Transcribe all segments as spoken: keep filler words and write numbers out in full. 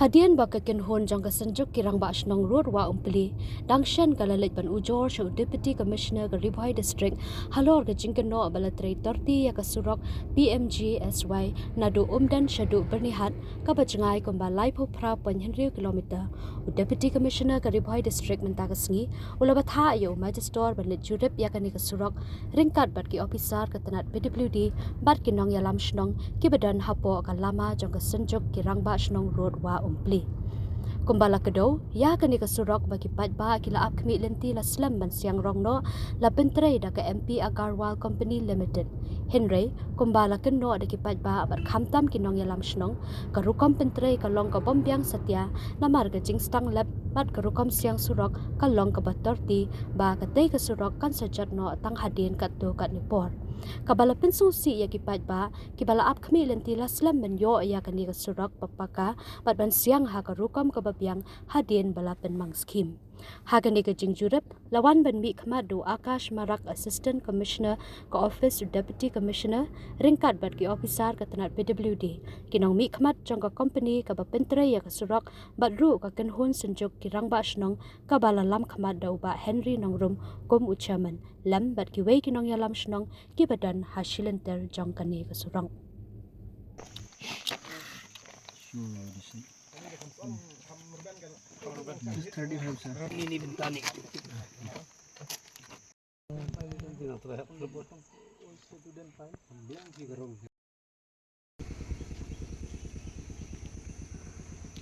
Hadien ba ka kynhun jong ka Synjuk ki Rangbah Shnong Road Wah Umpli dang shen ka la leit ban ujor sha u Deputy Commissioner ka Ri Bhoi District halor ka jingkynnoh ba la trei torti ïa ka surok P M G S Y naduh Umden shaduh Byrnihat, kaba jngai kumba laiphew phra point hynriew kilometer. U Deputy Commissioner ka Ri Bhoi District mynta ka sngi u la bthah ïa u Magistrate ban leit jurip ïa kane ka surok ryngkat bad ki ophisar ka tnat P W D bad ki nongïalam shnong kiba don hapoh ka lama jong ka Synjuk ki Rangbah Shnong Road Wah Umpli. Kumba la kdew, ïa kane ka surok ba ki paidbah ki la ap khmih lynti la slem ban siang rong noh, la pyntrei da ka M P Agarwal Company Limited. Hynrei kumba la kynnoh da ki paidbah bad khamtam ki nongïalam shnong, ka rukom pyntrei ka long ka bym biang satia, namar ka jingstad lep bad ka rukom siang surok ka long kaba torti, ba katei ka surok kan sa jot noh tang hadien katto katne por. Kaba la pynsngewsih ïa ki paidbah kiba la ap khmih lynti la slem ban ïoh ïa kane ka surok ba paka bad ban siang ha ka rukom kaba biang hadien ba la pynmang skhim. Ha kane ka jingjurip la wan ban mihkhmat da u Akash Marak, Assistant Commissioner ka Office u Deputy Commissioner ryngkat bad ki ophisar ka tnat P W D, ki nongmihkhmat jong ka kompani kaba pyntrei ïa ka surok bad ruh ka kynhun Synjuk ki Rangbah Shnong kaba la lam khmat da u Bah Henry Nongrum kum u Chairman, lem bad kiwei ki nongïalam shnong kiba don ha shilynter jong kane ka surok.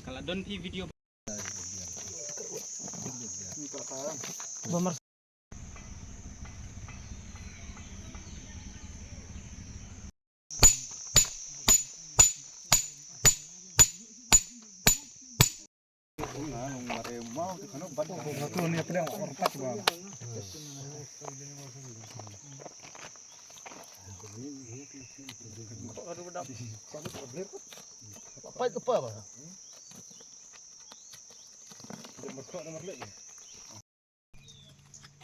Ka la don phi video.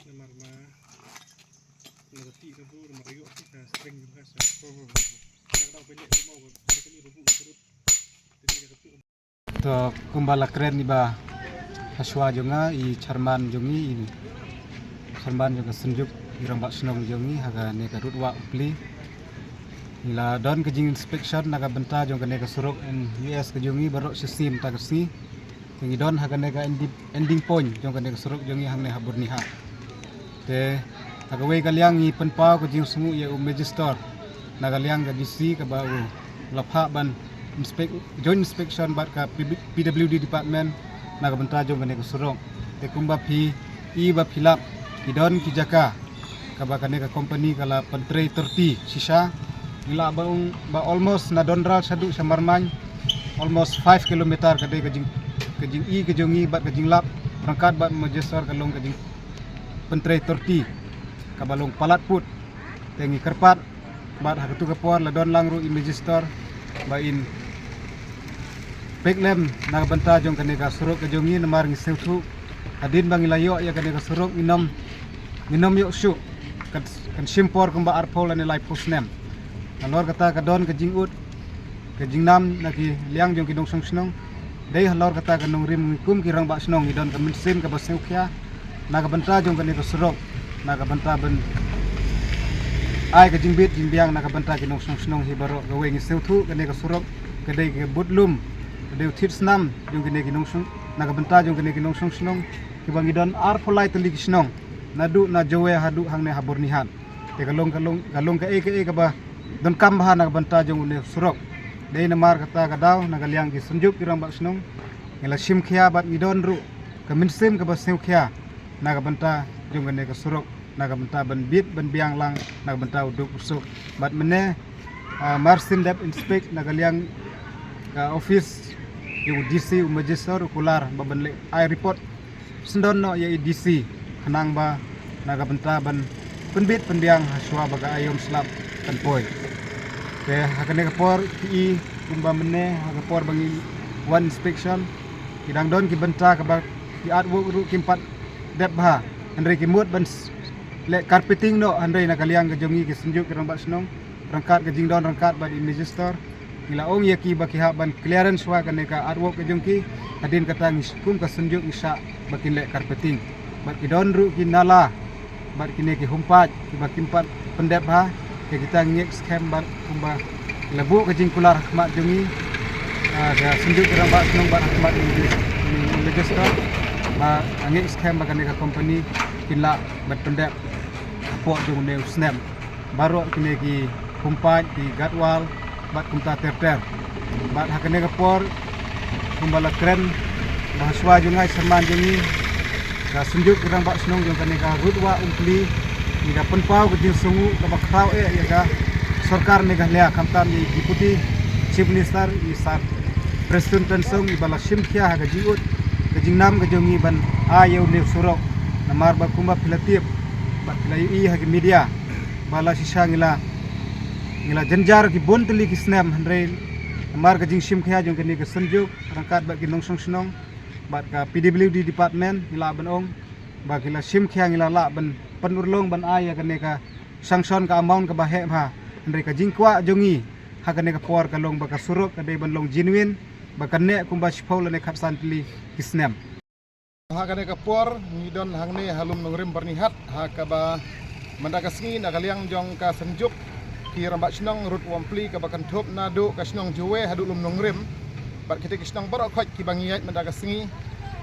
Namar ma, na ka ti ka bu, namar ïoh ti ka string ka sa. Ka dang pele tu mau ka ni rubu ka turut. To kumba la kren ni ba hashwa jong nga i chairman jong i, i chairman jong ka Synjuk i Rangbah Shnong jong i ha kane ka Road Wah Umpli. Ngi la don ka jing inspection na ka bynta jong kane ka surok in U S ka jong i baroh shisien ta ka sngi. Ngi don ha kane ka ending, ending point jong kane ka surok jong i hangne ha Byrnihat. Te ha kawei ka liang ngi pynpaw ka jingsngew ïa u Magistrate na ka liang ka D C kaba u la phah ban inspect, joint inspection bad ka P W D department na ka bynta jong kane ka surok. Te kumba phi i ba phi lap, ki don ki jaka kaba kane ka company ka la pyntrei thirty shisha. Ngi lah ba ong ba almost na Dondral shaduh sha Marmain, almost five kilometer ka dei ka jing, ka jing i ka jong i bad ka jinglap ryngkat bad Magistrate ka long ka jing pyntrei thirty kaba long palat put. Te ngi kyrpad bad ha katu ka por la don lang ruh i Magistrate ba in pek lem na ka bynta jong kane ka surok ka jong i, namar ngi sngewthuh hadien ba ngi la ïoh ïa kane ka surok ngi nym, ngi nym ïoh shuh kan, kan shim por kumba arphew lane laiphew snem. Halor kata ka don ka jingud ka jingnam na ki liang jong ki nongshong shnong. Dei halor kata ka nongrim ngi kum ki rangbah shnong ngi don ka mynsiem kaba sngewkhia na ka bynta jong kane ka surok, na ka bynta ban ai ka jingbit jingbiang na ka bynta ki nongshong shnong hi baroh. Kawei ngi sngewthuh kane ka surok ka dei ka budlum, ka dei u thied snam jong kine ki nongshong, na ka bynta jong kine ki nongshong shnong kiba ngi don arphew lai tylli ki shnong, naduh na Jowai haduh hangne ha Byrnihat. Te ka long, ka long, ka long kaei kaei kaba donkam bha na ka bynta jong une u surok. Dei namar kata ka daw na ka liang ki Synjuk ki Rangbah Shnong ngi la shim khia bad ngi don ruh ka mynsiem kaba sngewkhia na ka bynta jong kane ka surok, na ka bynta ban bit ban biang lang na ka bynta u duk u suk. Bad mynne, ah, mar syn dep inspect na ka liang ka office jong u D C, u Magistrate u kular ba ban leh ai report syndon noh ïa i D C khnang ba na ka bynta ban pynbit pynbiang hashwa ba ka aïom slap kan poi. Te ha kane ka por ki i kumba mynne ha ka por ba ngi wan inspection ki dang don ki bynta kaba ki artwork ruh kim pat dep bha, hynrei ki mut ban s-, leh carpeting noh, hynrei na ka liang ka jong ngi ki Synjuk ki Rangbah Shnong ryngkat ka jingdon ryngkat bad i Magistrate Ngi la ong ïa ki ba ki hap ban clearance shuwa kane ka artwork ka jong ki. Hadien kata ngi kum ka Synjuk ngi shah ba kin leh carpeting. Bad ki don ruh ki nala bad kine ki humpait kiba kim pat pyndep ha. Te kita ngi ngeit skhem bad kumba la buh ka jingkular ha khmat jong ngi, ah, ka Synjuk ki Rangbah Shnong bad ha khmat jong ngi, ngi register ba ngeit skhem ba kane ka company kin lah ban pyndep hapoh jong une u snem. Baroh kine ki humpait, ki guard wall bad kumta ter ter. Bad ha kane ka por kumba la kren ba ha shuwa jong nga, syrman jong ngi, ka Synjuk ki Rangbah Shnong jong kane ka Rud Wah Umpli, ngi da pynpaw ka jingsngewnguh kaba khraw eh ïa ka sorkar Meghalaya, khamtam ïa i Deputy Chief Minister, i Sir Prestone Tynsong, iba la shim khia ha ka jingud ka jingnam ka jong ngi ban ai ïa une u surok. Namar ba kumba phi la tip bad phi la ïohi ha ki media ba la shisha ngi la, ngi la jynjar ki bun tylli ki snem, hynrei namar ka jingshim khia jong kane ka Synjuk ryngkat bad ki nongshong shnong bad ka P W D department, ngi lah ban ong ba ki la shim khia, ngi la lah ban pynurlong ban ai ïa kane ka sanction, ka amount kaba heh bha. Hynrei ka jingkwah jong ngi ha kane ka por ka long ba ka surok ka dei ban long genuine, ba kan neh kumba shiphew lane khatsan tylli ki snem. Ha kane ka por ngi don hangne ha Lum Nongrim Byrnihat, ha kaba mynta ka sngi na ka liang jong ka Synjuk ki Rangbah Shnong Rud Wah Umpli kaba kynthup naduh ka shnong Jowai haduh Lum Nongrim bad kita ki shnong baroh khoit kiba ngi ïaid mynta ka sngi,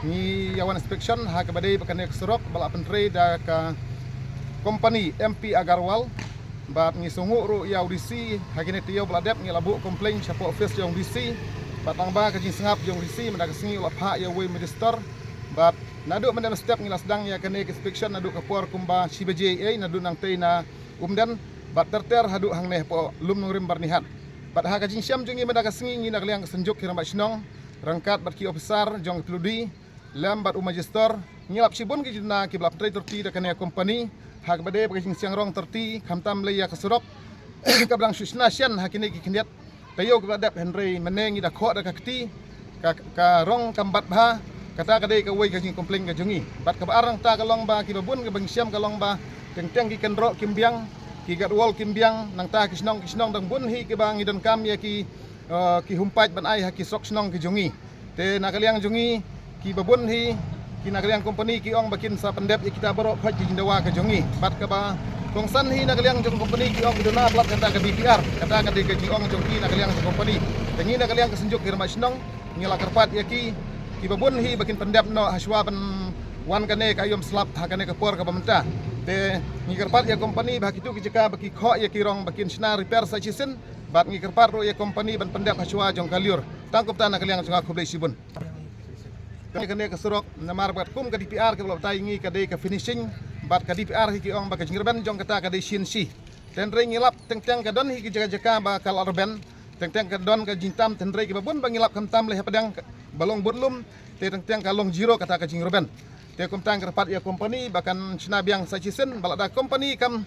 ngi ïa wan inspection ha kaba dei ba kane ka surok ba la pyntrei da ka company M P Agarwal. Bad ngi sngewnguh ruh ïa u D C, ha kine taïew ba la dep ngi la buh complain shapoh office jong u D C. Bad tang ba ka jingsngap jong u D C mynta ka sngi u la phah ïa uwei u magistrate. Bad naduh mynta mynstep ngi la sdang ïa kane ka inspection naduh ka por kumba shi baje ei, naduh nangtei na Umden bad ter ter haduh hangne hapoh Lum Nongrim Byrnihat. Bad ha ka jingshem jong ngi mynta ka sngi, ngi na ka liang ka Synjuk ki Rangbah Shnong ryngkat bad ki officer jong ka P W D lem bad u magistrate, ngi lap shibun ki jingduna kiba la pyntrei tyrti da kane ka company ha kaba dei ba ka jingsiang rong tyrti, khamtam lei ïa ka surok kaba dang shu shna shen ha kine ki khyndiat taïew kiba la dep, hynrei mynne ngi da khoh da ka kti, ka, ka rong kam bat bha. Kata ka dei kawei ka jingcomplain ka jong ngi. Bad kaba ar nangta ka long ba kiba bun kaba ngi shem ka long ba teng teng ki kynroh kim biang, ki guard wall kim biang, nangta ki shnong ki shnong dang bun hi kiba ngi donkam ïa ki, eh, ki humpait ban ai ha ki surok shnong ki jong ngi. Te na ka liang jong ngi kiba bun hi, ki na ka liang company ki ong ba kin sa pyndep ïa kita baroh khoit ki jingdawa ka jong ngi. Bad kaba kongsan hi na ka liang jong company ki ong ki duna palat kata ka D P R, kata ka dei ka jingong jong ki na ka liang jong company. Te ngi na ka liang ka Synjuk ki Rangbah Shnong ngi la kyrpad ïa ki, kiba bun hi ba kin pyndep noh ha shuwa ban wan kane ka aïom slap ha kane ka por kaba mynta. Te ngi kyrpad ïa company ba ha kitu ki jaka ba ki khoh ïa ki rong ba kin shna repair sa shisien. Bad ngi kyrpad ruh ïa company ban pyndep ha shuwa jong ka lyiur. Tang kumta na ka liang jong nga, khublei shibun. Kane ka surok namar bad kum ka D P R kaba la batai ngi ka dei ka finishing, bad ka D P R hi ki ong ba ka jingrben jong kata ka dei shin shi. Te hynrei ngi lap teng teng ka don hi ki jaka jaka ba ka la rben, teng teng ka don ka jingtam, te hynrei kiba bun ba ngi lap khamtam lei hapdeng ba long bud lum, te teng teng ka long zero kata ka jingrben. Te kumta ngi kyrpad ïa company ba kan shna biang sa shisien, ba lada company kam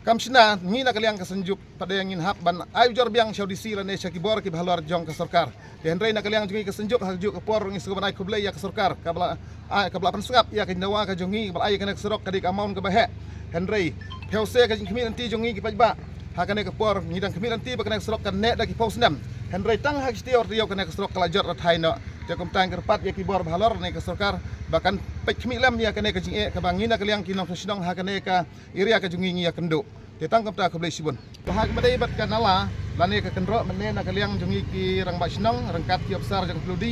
kam shna, ngi na ka liang ka Synjuk pat de ngin hap ban ai ujor biang sha u D C lane sha ki bor kiba halor jong ka sorkar. Te hynrei na ka liang jong ngi ka Synjuk ha kajuh ka por ngi sngewbha ban ai khublei ïa ka sorkar kaba la, ah, kaba la pynsngap ïa ka jingdawa ka jong ngi, kaba la ai ïa kane ka surok ka dei ka amount kaba heh. Hynrei phew se ka jingkhmih lynti jong ngi ki paidbah, ha kane ka por ngi dang khmih lynti ba kane ka surok kan neh da ki phew snem. Hynrei tang ha ki taïew taïew kane ka surok ka la jot rathai noh. Te kumta ngi kyrpad ïa ki bor ba halor ne ka sorkar ba kan peit khmih lem ïa kane ka jingeh kaba ngi na ka liang ki nongshong shnong ha kane ka area ka jong ngi ngi ïa kynduh. Te tang kumta, khublei shibun. Ba ha kaba dei bad ka nala lane ka kynroh, mynne na ka liang jong ngi ki rangbah shnong ryngkat ki opsar jong ka P W D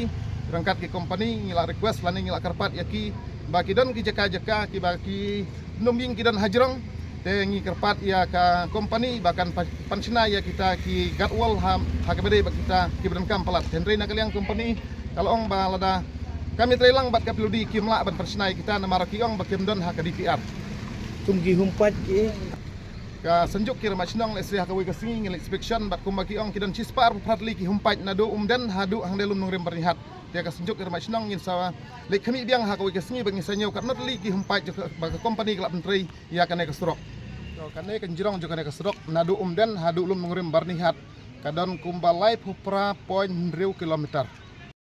ryngkat ki company ngi la request lane ngi la kyrpad ïa ki ba ki don ki jaka jaka kiba ki nongïing ki don hajrong, te ngi kyrpad ïa ka company ba kan pa-, pan shna ïa kita ki guard wall ha, ha kaba dei bad kita kiba donkam palat. Hynrei na ka liang company ka la ong ba lada kam ïatrei lang bad ka P W D kim lah ban pan shna ïa kita namar ki ong ba kim don ha ka D P R. Kum ki humpait ki. Ka Synjuk ki rangbah shnong lehse ha kawei ka sngi ngi la inspection bad kumba ki ong ki don shispah arphew phra tylli ki humpait naduh Umden haduh hangne Lum Nongrim Byrnihat. Te ka Synjuk ki rangbah shnong ngin sa leit khmih biang ha kawei ka sngi ba ngin sa ñiew katno tylli ki humpait jong ka, ba ka company ka la pyntrei ïa kane ka surok. To kane ka jrong jong kane ka surok naduh Umden haduh Lum Nongrim Byrnihat ka don kumba laiphew phra point hynriew kilometer.